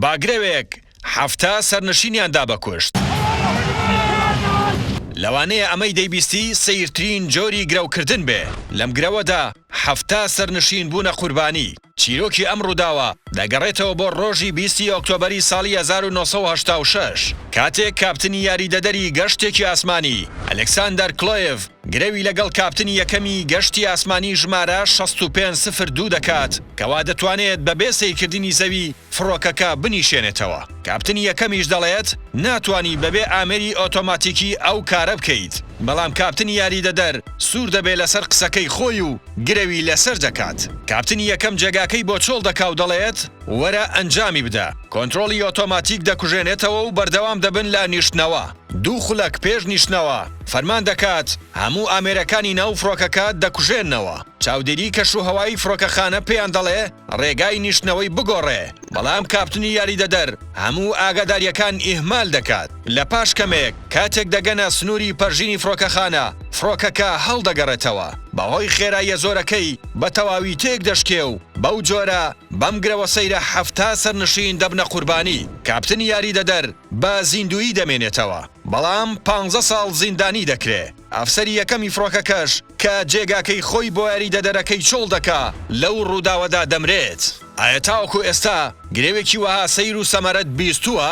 با گرەوێک 70 سەرنشینیان دا بە کوشت. لەوانەیە ئەمەی دەیبیستی سەیرترین جۆری گرەوکردن بێ، لەم گرەوەدا 70 سەرنشین بوونە قوربانی. چیرۆکی ئەم ڕووداوە دەگەڕێتەوە بۆ ڕۆژی 20 ی ئۆکتۆبەری ساڵی 1986، کاتێک کاپتنی یاریدەدەری گەشتێکی ئاسمانی، ئەلێکساندەر کلۆیڤ، گرەوی لەگەڵ کاپتنی یەکەمی گەشتی ئاسمانی ژمارە 65 سفر دوو دەکات، کەوا دەتوانێت بەبێ سەیرکردنی زەوی فڕۆکەکە بنیشێنێتەوە. کاپتنی یەکەمیش دەڵێت ناتوانی بەبێ ئامێری ئۆتۆماتیکی ئەو کارە بکەیت، بەڵام کاپتنی یاریدەدەر سوور دەبێ لەسەر قسەکەی خۆی و گرەوی لەسەر دەکات. کاپتنی یەکەم جێگاکەی بۆ چۆڵ دەکا و دەڵێت وەرە ئەنجامی بدە. کۆنترۆڵی ئۆتۆماتیک دەکوژێنێتەوە و بەردەوام دەبن لە نیشتنەوە. دوو خولەک پێش نیشتنەوە فەرمان دەکات هەموو ئامێرەکانی ناو فڕۆکەکە دەکوژێننەوە. چاودێری کەشوهەوای فڕۆکەخانە پێیان دەڵێ ڕێگای نیشتنەوەی بگۆڕێ، بەڵام کاپتنی یاریدەدەر هەموو ئاگادارییەکان ئیهمال دەکات. لە پاش کەمێک کاتێک دەگەنە سنووری پەرژینی فڕۆکەخانە، فڕۆکەکە هەڵدەگەڕێتەوە. بەهۆی خێراییە زۆرەکەی بە تەواوی تێکدەشکێ و بەو جۆرە بەم گرەوە سەیرە 70 سەرنشین دەبنە قوربانی. کاپتنی یاریدەدەر بە زیندوویی دەمێنێتەوە، بەڵام پانزە ساڵ زیندانی دەکرێ. ئەفسەری یەکەمی فڕۆکەکەش کە جێگاکەی خۆی بۆ یاریدەدەرەکەی چۆڵ دەکا لەو ڕووداوەدا دەمرێت. ئایا تاوەکو ئێستا گرەوێکی وەها سەیر و سەمەرەت بیستووە؟